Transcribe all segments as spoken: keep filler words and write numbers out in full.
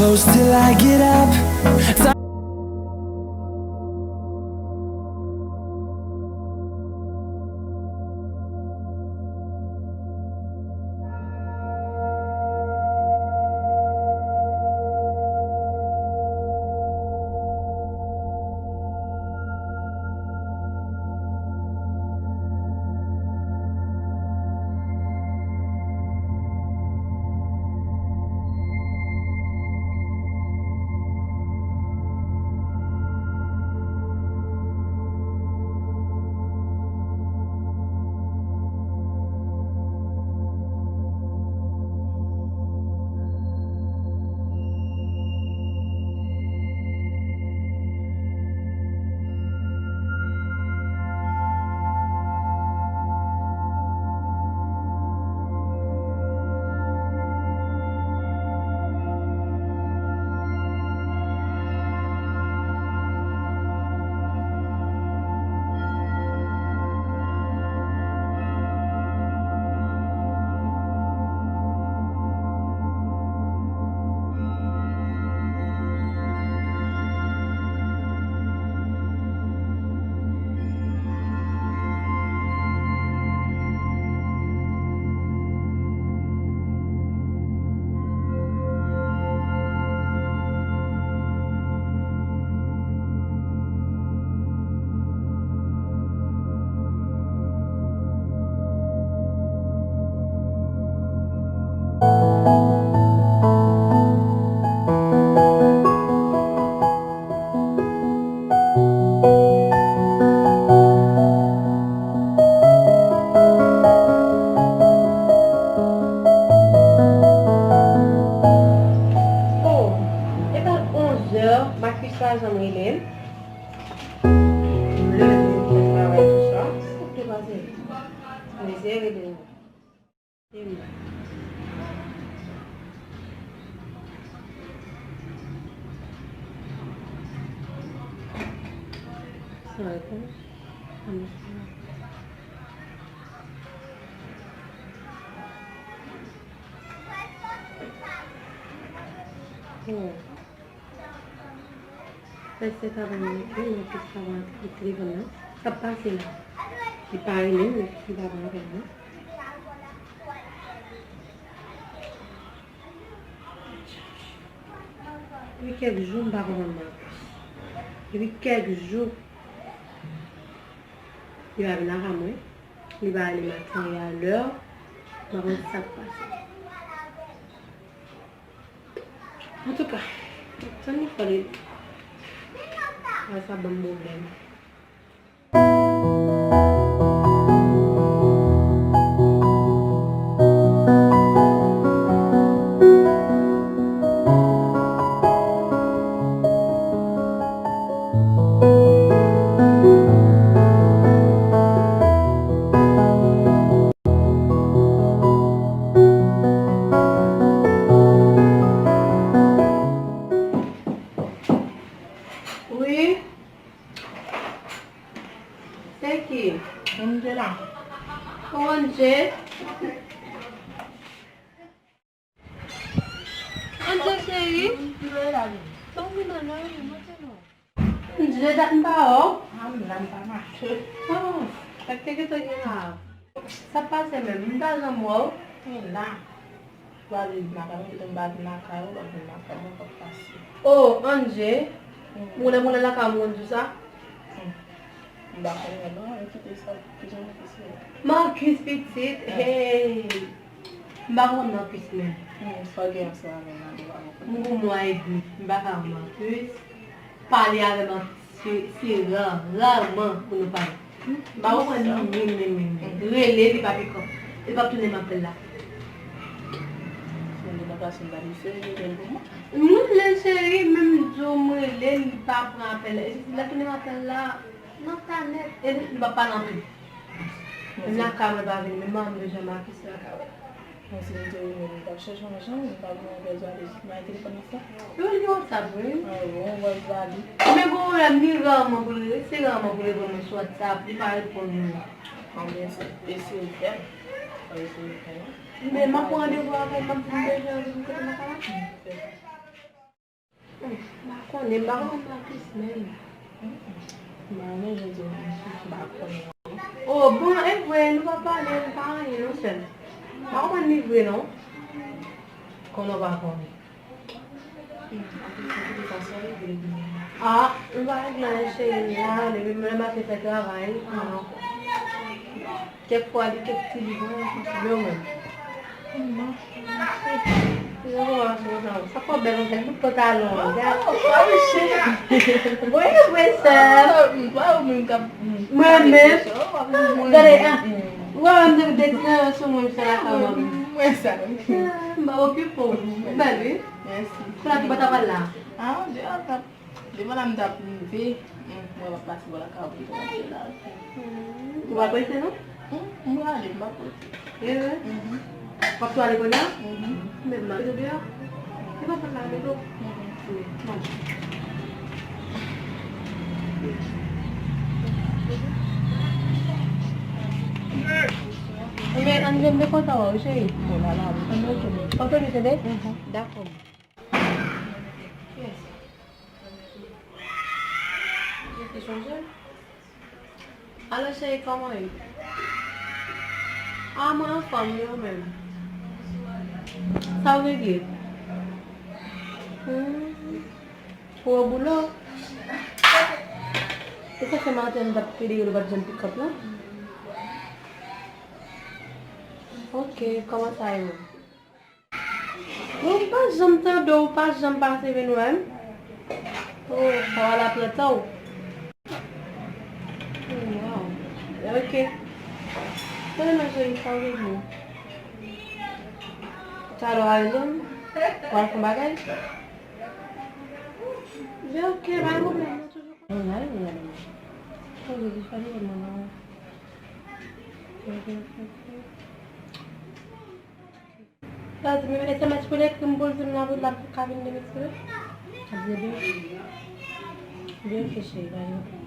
Till I get up. Oh, e pa onz è, Marcus pa janm rele m. M leve, m fè travay tou sa. Sa k te pase? Mezye rele m. Oh. Lè sèt avan m leve, mwen plis avan antre nan telefòn nan. Sa k pase la? Li pa rele m, li pa pran apèl mwen. Depi kèk jou, m pa konprann Marcus. Depi kèk jou, li pa vin lakay mwen. Li pa rele m a tan e a lè. M pa konn sa k pase. Antouka, tann li fò li. Sa ban m pwoblèm. Wi. Se ki? Anje la. Anje. Anje cheri. Ban mwen nan la, wi, monte non. Anje, dat m pa wè w. Ah, m la, m pa mache. Oh, sa k te gentan gen la? Sa pase menm, m pa janm wè w. M la. W a vin lakay mwen, kite m pa vin lakay ou, w a vin lakay mwen, w ap pase. Oh, Anje. Hmm. Moulen, moulen lakay mwen, di sa? Hmm. M pa konnen non, e kite sa, kijan Marcus ye? Marcus pitit, hey! M pa konn Marcus menm. Hmm, sa w gen ansanm avè l la, m pa konn. M gon mwa edmi, m pa ka wè Marcus. Pale avè Marcus, se, se ra, raman pou nou pale. M pa konprann li menm, menm, menm, menm. Rele, li pa pikan. Li p ap tounen m apèl la. Si m te nan plas li, m ta di, se rele l pou mwen. M rele l cheri, menm jan m rele l, li pa pran apèl la. E si l ap tounen m apèl la, nan kanèt, e nou p ap pale anpil. Menm lakay mwen pa vini, menm manman m deja make se lakay mwen. Mwen si m te renmen, m t ap chèche yon jan, m pa gen yon bèl zade, m ay telefòn nan sa. Yo, li gen WhatsApp, wi. Ah bon, w ap zade. Men gon pwoblèm, li raman pou l, se raman pou l reponn mwen sou WhatsApp, li pa reponn mwen. Anben, eseye fè l. Eseye fè l. Men m ap pran randevou avè l, m ap di l deja, vin kote m ap pale. M pa konnen, m pa konprann Marcus menm. M pa renmen jan w di Marcus, m pa konnen. Oh, bon, e vre, nou pa pale, nou pa anyen, nou sèl. M pa konprann li vre, non. Konnen w pa konnen. Ah, m pa regle anyen, cheri, la, depi m leve maten fè travay, non. Kèk fwa, li kèk ti liv, mwen, men w menm. Sa fò bèl konsa, bout pantalon an, gad. Wi, wi, sè. Mwen menm. Gade, ah, ou wè m te, te di nan sou mwen, m fè lakay mwen. Mwen sa. M pa okipe w. Bèl, wi. Mèsi. Kounye a ki bò ta pral la? Ah, deyò, ta Devan la m t ap rive, hmm, mwen p ap pase bò lakay ou pou m te rantre la. Ou pa prese, non? Hmm, m prale, m pa prese. E vre? Mhm. W ap tou ale kounye a? Mhm. Men m ap mete w deyò. E pa pran la, mete w. Mhm. Wi, bon. Ebyen, ann jwenn de kontan wè w, cheri. Ann oke. Oke, li tande? Mhm. Dakò. Kiyès sa? Ou te chonje m? Alo, cheri, kòman w ye? Ah, mwen anfòm, wi, ou menm? Sa w regle? Hmm. Ou o boulo? E sa fè maten m t ap pede rele w pa t janm pick up la? Ok, kòman sa ye menm? Bon, m pa janm tande w, ou pa janm pase vin wè m. Oh, sa w al ap pran tan w. Oh, wow. Ok. Tande non, cheri, sa w vle di? Talè w a rele m? W al fè yon bagay? Byen, ok, pa gen pwoblèm, mwen toujou kontan. Non, n a rele m, n a rele m. Ok, di fè li, mwen, mwen. Sa di m S M S pou l ekri m pou l di m l ap, l ap ka vin demen sou. Ap di byen. Byen, ok, cheri, pa gen pwoblèm.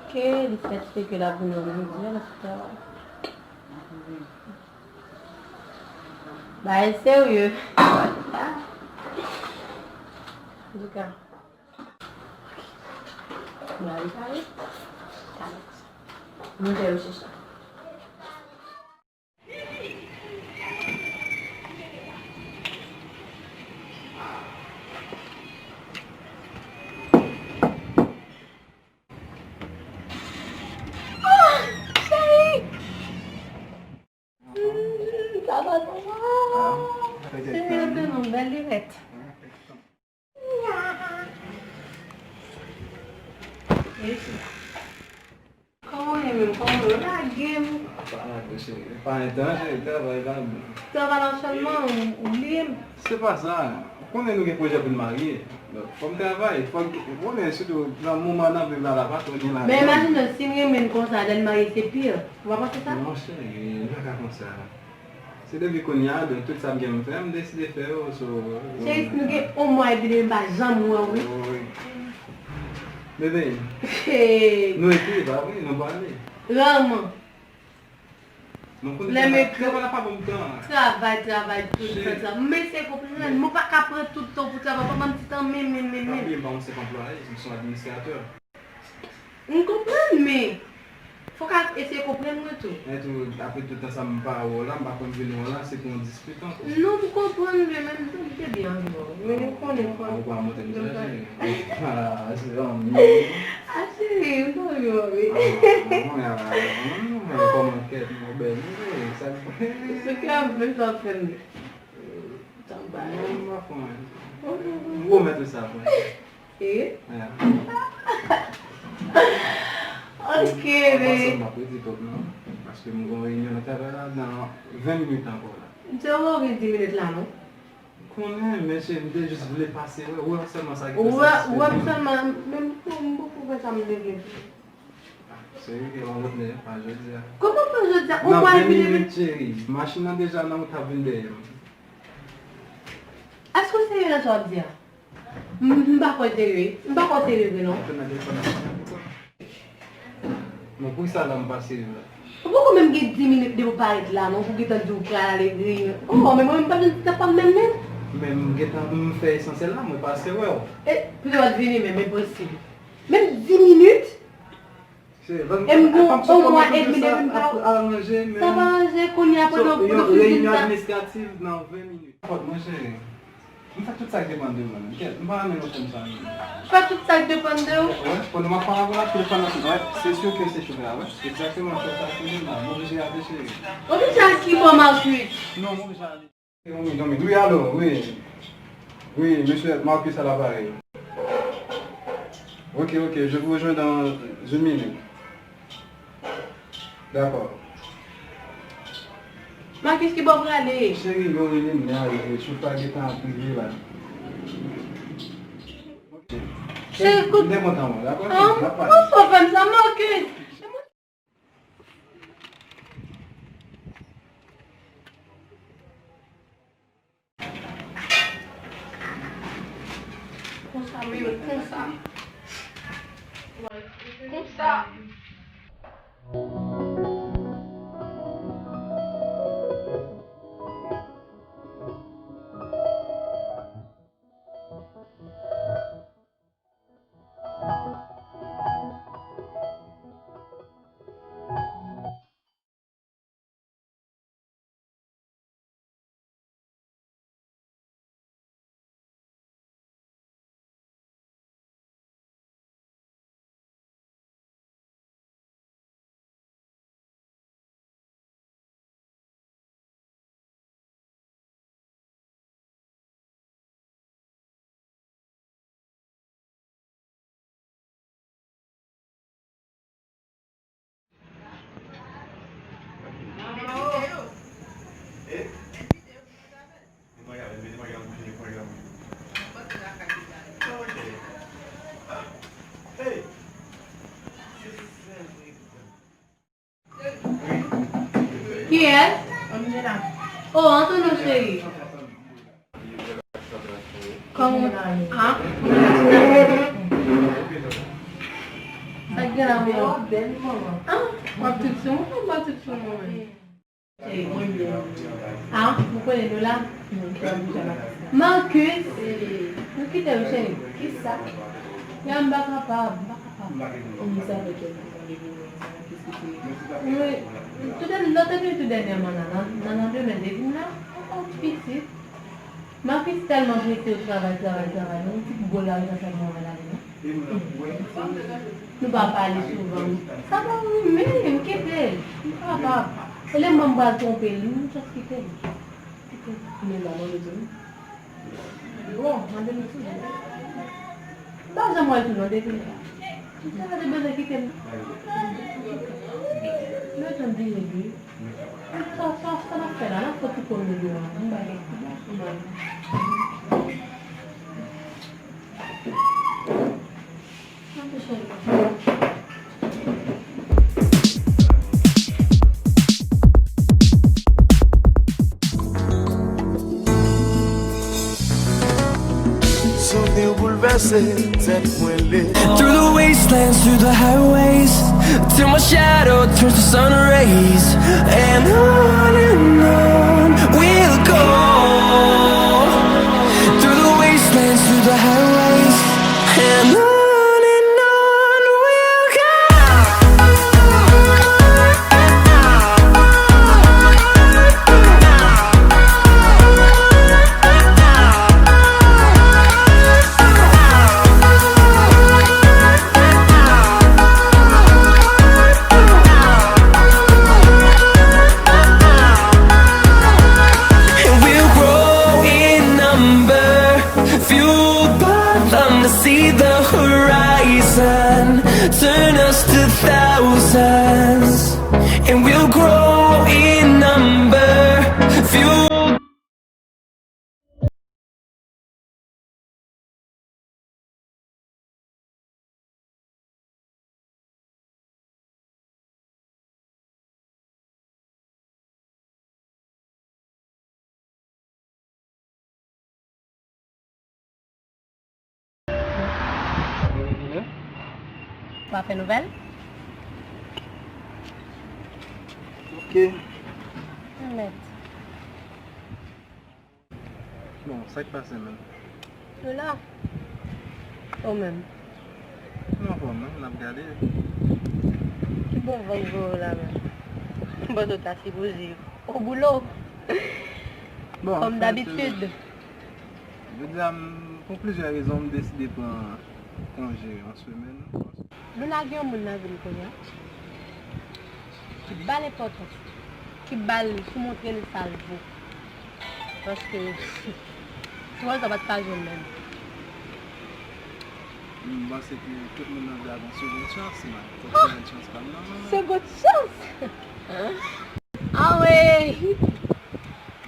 Ok, li fèt se ke l ap vin jodi a nan travay. Bagay serye. Antouka. Mwen al pale. Talè konsa. Mwen fè yo chèche. Ah, cheri! Hmm, sa va, sa va. Ah, cheri, leve non, bèl lirèt. Kòman w ye menm? Kòman w lage m? Pa lage, cheri. Pa entan, cheri. Travay la. Travay la sèlman, ou, ou bliye m. Se pa sa. Ou konnen nou gen pwojè pou n marye. Donk, fò m travay. Fò m, ou konnen, sitou nan moman n ap viv la, la pa twò gen lajan. Men imajine si m renmen l konsa, lè n marye, se pi. Ou pa panse sa? Non, cheri, li pa ka konsa. Se depi kounye a, donk, tout sa m gen m fè, m deside fè yo, so. Cheri, nou gen yon mwa epi depi m pa janm wè w, wi. Wi. Bebe, nou ekri, pa vre? Nou pale. Rarman. Lè m ekri, travay la pa ban m tan. Travay, travay, tout tan, travay. M eseye konprann, mwen pa ka pran tout tan pou travay, pa ban m ti tan, men, men, men, men. Pa bliye, m pa yon senp anplwaye, m se yon administratè. M konprann, men fòk w eseye konprann mwen tou. Men tou, apre tout tan sa m pa wè w la, m pa konn vin wè w la, se pou yon dispit ankò. Non, m konprann, men menm tou, m te byen anvi wè w. Men ou konnen, fò. Ou pa montre m sa, cheri. Ah, se yon. Ah, cheri, m t anvi wè w, wi. Ah, mwen, ah, mwen, mwen, kòman kèt, mwen, bèl, mwen, sa. Se kè m, men sa fè m. Tanbay. Mwen, mwen, mwen. M pwomèt ou sa, mwen. E? Ok, men. An pasan, m ap redi kòb nan, paske m gen yon reyinyon nan travay la nan ven minit ankò la. M te wè w gen dis minit la, non? Konnen, men cheri, m te jis vle pase wè, wè sèlman sa ki pase. Wè, wè m sèlman, men m, m poko fè sa m te vle. Cheri, gen yon lòt lè, pa jodi a. Kòman pa jodi a? Ou pa vin depi. Nan ven minit, cheri. Machin nan deja nan wout ap vin dèyè m. Èske w serye nan sa w ap di a? M, m pa kwè w serye. M pa kwè w serye vre, non. Bon, poukisa la m pa serye la? Ou poko menm gen dis minit depi w parèt la, non, pou gentan di w pral ale vini. Oh, men mwen, m pa jwenn ti tan pa m menm, menm. Men m gentan, m fè esansyèl la, mwen pase wè w. E, pito w pa t vini menm, enposib. Menm dis minit? E m gon yon mwa edmi depi m pa wè. Sa pa ranje, kounye a pandan w fin di m sa. Reyinyon administrativ nan ven minit. Fòt mwen, cheri. M fè tout sa k depann de mwen, men kèt, m pa renmen lòt fè m sa, non. Fè tout sa k depann de w? Wi, pandan m ap pale avè w la, telefòn nan, wi, se sou ke se chofè a, wi. Egzakteman, chofè a konnen la, m oblije ale, cheri. Oblije al ki bò, Marcus? Non, m oblije ale. Wi, alo, wi. Wi, mesye Marcus à l'appareil. Ok, ok, je vous rejoins dans une minute. Dakò. Marcus, ki bò w prale? Cheri, yo rele m, men ale, chofè a gentan ap rive la. Cheri, kout. M te kontan, mwen, dakò? An, cheri, n ap pale. Kòman w fè m sa, Marcus? Konsa, men konsa. Konsa. Kiyès? Angela. Oh, antre non, cheri. Kòman? Ah? Sa k gen la, mwen? Ah, w ap tout sou mwen, w ap tout sou mwen. Ah, ou konnen nou la? Marcus, nou kite yo, cheri. Kisa? Ya, m pa kapab, m pa kapab. Wi, tout dènye, lòt te vin tou dènyèman la, nan, nan, nan demen te vin la, ankò pitit. Marcus tèlman prese yo travay, travay, travay, yon ti gwo lari sa fè mwen wè l ale, non. Nou pa pale souvan. Sa pa rive, m kite l. M pa kapab. Olye mwen m pral twonpe l, m jis kite l. Kite l. Men la, mwen bezwen. Bon, mande m tou. M pa janm wè l tou non, depi lè. M te bezwen kite l. Mwen tann di regle. Sa, sa, sa n ap fè la? N ap fè ti kòm nou yo a. M ba kèk ti bagay. N ap fè chanje. Souvni w pou l Vèse tèt mwen le. Through the wastelands, through the highways, till my shadow turns to sun rays. And on and on we'll go. Through the wastelands, through the highways, and on and on we'll go. And we'll grow in number, fueled by them to see the horizon, turn us to thousands. And we'll grow in number, fueled Pa fè nouvèl? Ok. Mèt. Bon, sa k pase menm? Nou la. Ou menm? Nou anfòm, non? N ap gade. Ki bon van k voye w la menm? Pandan w ta sipoze o boulo. Bon, kòm dabitid. Jodi a, m, pou plizyè rezon, m deside pran konje yon semèn. Nou lage yon moun nan vi m kounye a. Ki ba l enpòtans. Ki ba l, ki montre l sa l vo. Paske, si w wè l, sa pa t ka jwenn menm. M panse ke tout moun nan vi a gon segond chans, man. Fòk segond chans pa m nan, man. Segond chans? Awe!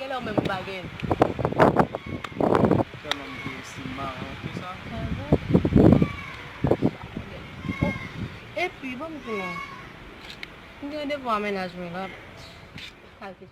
Genlè w menm ou pa gen. Tèlman m te osi maran ke sa. Oh, epi, ban m di w, m gen devwa mennaj mwen la. Kalkil.